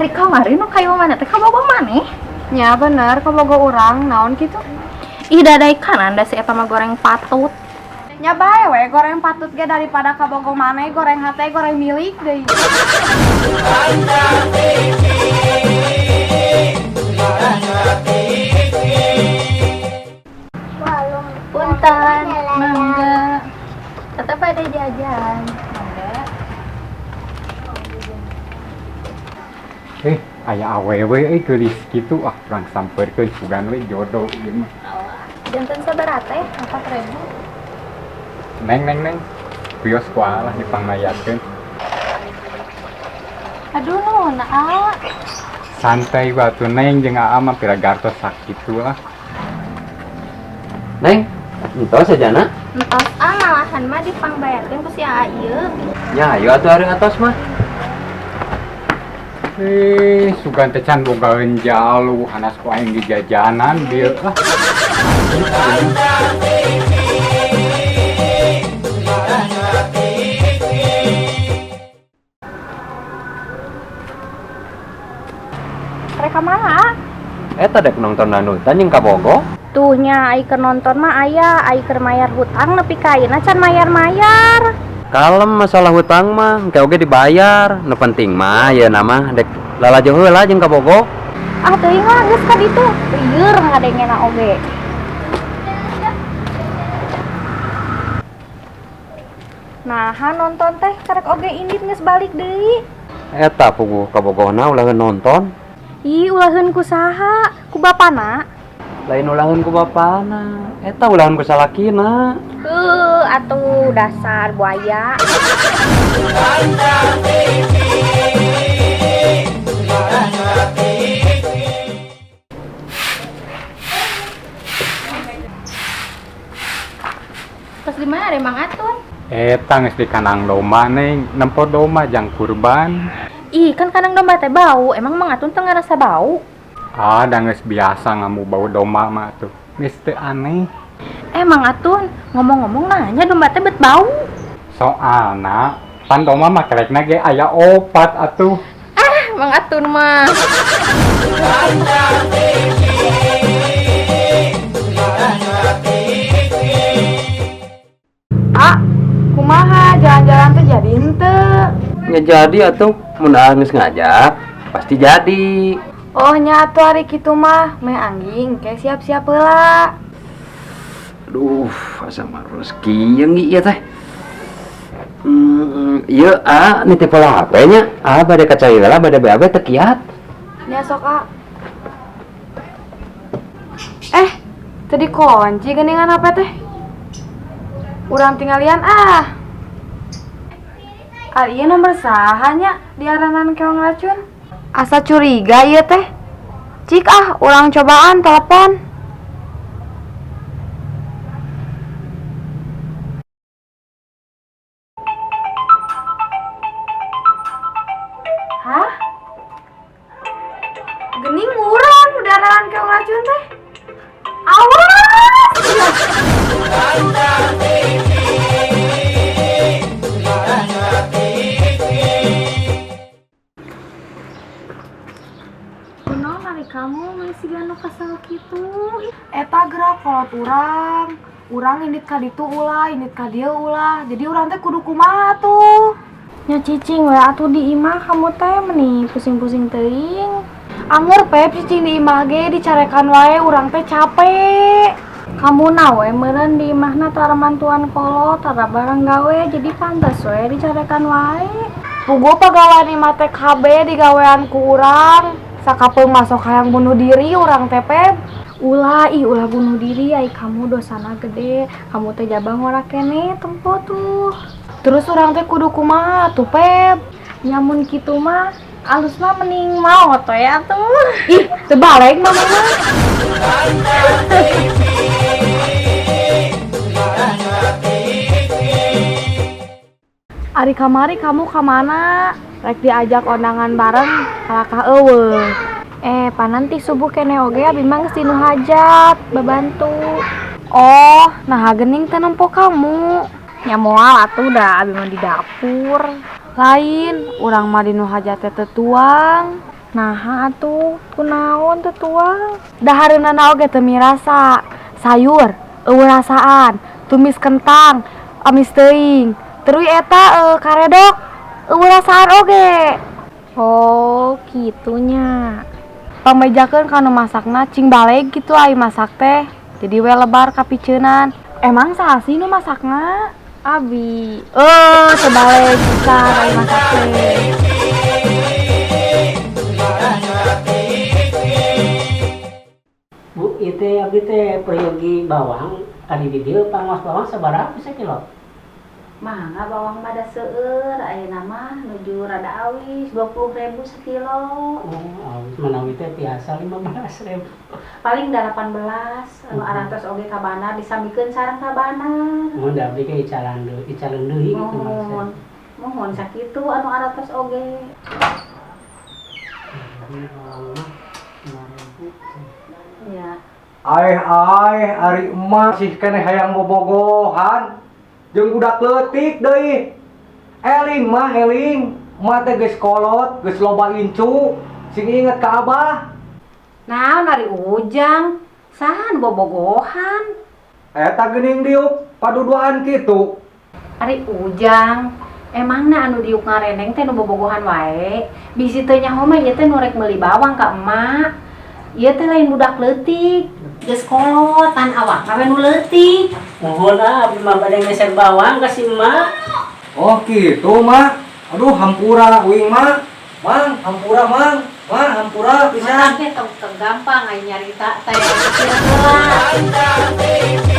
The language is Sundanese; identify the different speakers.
Speaker 1: Ari kamari nu kayu mana teh kabogo maneh?
Speaker 2: Nya bener kabogo urang, naon kitu?
Speaker 1: Ih dadai kanan da si eta mah goreng patut.
Speaker 2: Nya bae we goreng patut ge daripada kabogo maneh goreng hate goreng milik deui.
Speaker 1: Punten, mangga. Tetep ada jajan. Mangga.
Speaker 3: Aya awewe euy geulis kitu ah urang sampeurkeun sugan we jodoh ieu mah.
Speaker 1: Janten sabaraha teh? 4.000.
Speaker 3: Neng neng neng. Wios ku alah dipangmayakeun.
Speaker 1: Aduh naon aa?
Speaker 3: Santai batu neng jeung aa mah pira gartos sakitu lah.
Speaker 4: Neng, entos sajana?
Speaker 1: Entos ah malahan mah dipangbayarkeun ku si aa ieu.
Speaker 4: Nya ayo atuh ari atos mah.
Speaker 3: Sugan teh can bogaeun jalu hanas ku aing di jajanan bieu ah.
Speaker 1: Rek ka mana?
Speaker 4: Eta dek nonton dangdutan jeung kabogo.
Speaker 1: Tuh nya ai keur nonton mah aya, ai keur mayar hutang nepi ka ayeuna can mayar-mayar.
Speaker 4: Kalem masalah hutang mah, engke oge dibayar. Nu penting mah ayeuna mah dek lalajo heula jeung kabogo.
Speaker 1: Ah teuing lah geus ka ditu. Lieur ngadengena oge. Nah, nonton teh karek oge indit geus balik deui.
Speaker 4: Eta puguh kabogohna ulaheun nonton.
Speaker 1: Ih, ulaheun ku saha? Ku bapana?
Speaker 4: Lain ulaheun ku bapana, eta ulaheun ku salakina.
Speaker 1: Heuh, atuh dasar buaya. Terus di mana ada Mang Atun?
Speaker 3: Eta geus di kandang domba neng, nempo domba jang kurban.
Speaker 1: Ih, kan kandang domba teh bau. Emang Mang Atun teu ngarasa bau?
Speaker 3: Ah, da geus biasa ngamu bau domba mah tuh. Geus teu aneh.
Speaker 1: Mang Atun, ngomong-ngomong nanya domba teh bet bau.
Speaker 3: Soalna pan domba mah kelekna ge aya opat atuh.
Speaker 1: Ah, Mang Atun mah.
Speaker 2: Ah, kumaha jalan-jalan teh jadi henteu?
Speaker 4: Nya jadi atuh, mun aa geus ngajak pasti jadi.
Speaker 2: Oh nya atuh ari kitu mah, meh angging ke siap-siap heula.
Speaker 4: Aduh, asa marus kieu ieu teh. Ieu a nitip heula HP nya. A bade ka cai heula bade BAB teu kiat.
Speaker 2: Nya sok a. Teu dikunci geuningan HP teh. Urang tinggalian ah. Ari ieu nomor saha nya diaranan keong racun? Asa curiga ieu teh. Cik ah, urang cobaan telepon. Hah? Gening urang diaranan keong racun teh. Awas!
Speaker 1: Kunaon ari kamu masih ganu kesel kitu?
Speaker 2: Eta gerak kolot urang. Urang indit ka ditu ulah, indit ka dieu ulah. Jadi urang teh kudu kumaha tuh?
Speaker 1: Nya cicing we atuh di imah kamu teh meni pusing-pusing teuing.
Speaker 2: Anggur pep cicing di imah ge dicarekan wae urang teh capek.
Speaker 1: Kamu na we meureun di imahna tara mantuan kolot, tara barang gawe jadi pantes we dicarekan wae.
Speaker 2: Puguh pagawean imah teh KB digawean ku urang. Sakapeung masuk hayang bunuh diri urang teh pep.
Speaker 1: Ulah ih ulah bunuh diri ai kamu dosana gede. Kamu teh jabang ora kene tempo tuh.
Speaker 2: Terus urang teh kudu kumaha tuh pep?
Speaker 1: Nyamun kitu mah alus mah mending maot we atuh.
Speaker 2: Ih, teu balik mah mah. Ari kamari kamu ka mana? Rek diajak ondangan bareng kalakah eueuh.
Speaker 1: Pananti subuh kene oge abi mah geus dinu hajat, babantu.
Speaker 2: Oh, nah gening teh nempo kamu.
Speaker 1: Nya moal atuh da abi mah di dapur.
Speaker 2: Lain, urang mah dinu hajat teh teu tuang.
Speaker 1: Nah atuh, kunaon teu tuang?
Speaker 2: Dahareunana oge teu mirasa. Sayur euweuh rasaan, tumis kentang amis teuing. Terus eta karedok euweuh rasaan oge.
Speaker 1: Oh, kitunya.
Speaker 2: Pangbejakeun kana masakna cing baleg gitu ai masak teh. Jadi we lebar kapiceunan. Emang saha sih nu masakna?
Speaker 1: Abi.
Speaker 2: Eh, teu baleg pisan ai masak teh.
Speaker 5: Bu, ieu teh abdi teh peryogi bawang, ari di dieu pangaos bawang sabaraha sakilo?
Speaker 6: Mangga bawang mah da seueur, ayeuna mah nuju rada awis 20.000 sakilo.
Speaker 5: Oh, awis manawi teh tiasa 15.000.
Speaker 6: Paling 18 anu arantos oge ka bandar disamikeun sareng ka bandar.
Speaker 5: Mun da abdi ge icalan deui, icalan deui gitu
Speaker 6: Mohon.
Speaker 5: maksudna.
Speaker 6: Mohon sakitu anu arantos oge.
Speaker 5: Ini bawang mah 5.000.
Speaker 6: Ya.
Speaker 3: Aeh aeh ari emak sih keneh hayang bobogohan jeung budak leutik deui. Eling mah eling, emak teh geus kolot, geus loba incu, sing inget ka abah.
Speaker 6: Naon ari Ujang? Saha nu bobogohan?
Speaker 3: Eta geuning diuk paduduaan kitu.
Speaker 6: Ari Ujang, emangna anu diuk ngareneng teh nu bobogohan wae? Bisi teu nyaho mah ieu teh nu rek meuli bawang ka emak. Ieu teh lain budak leutik, geus kolotan awakna we nu leutik.
Speaker 5: Mohon ah, abdi mah bade ngeser bawang ka si emak.
Speaker 3: Oh gitu mah. Aduh hampura uing mah. Mang, hampura mang. Mang, hampura pisan.
Speaker 6: Matak teh tong gampang ai nyarita teh. Kira heula.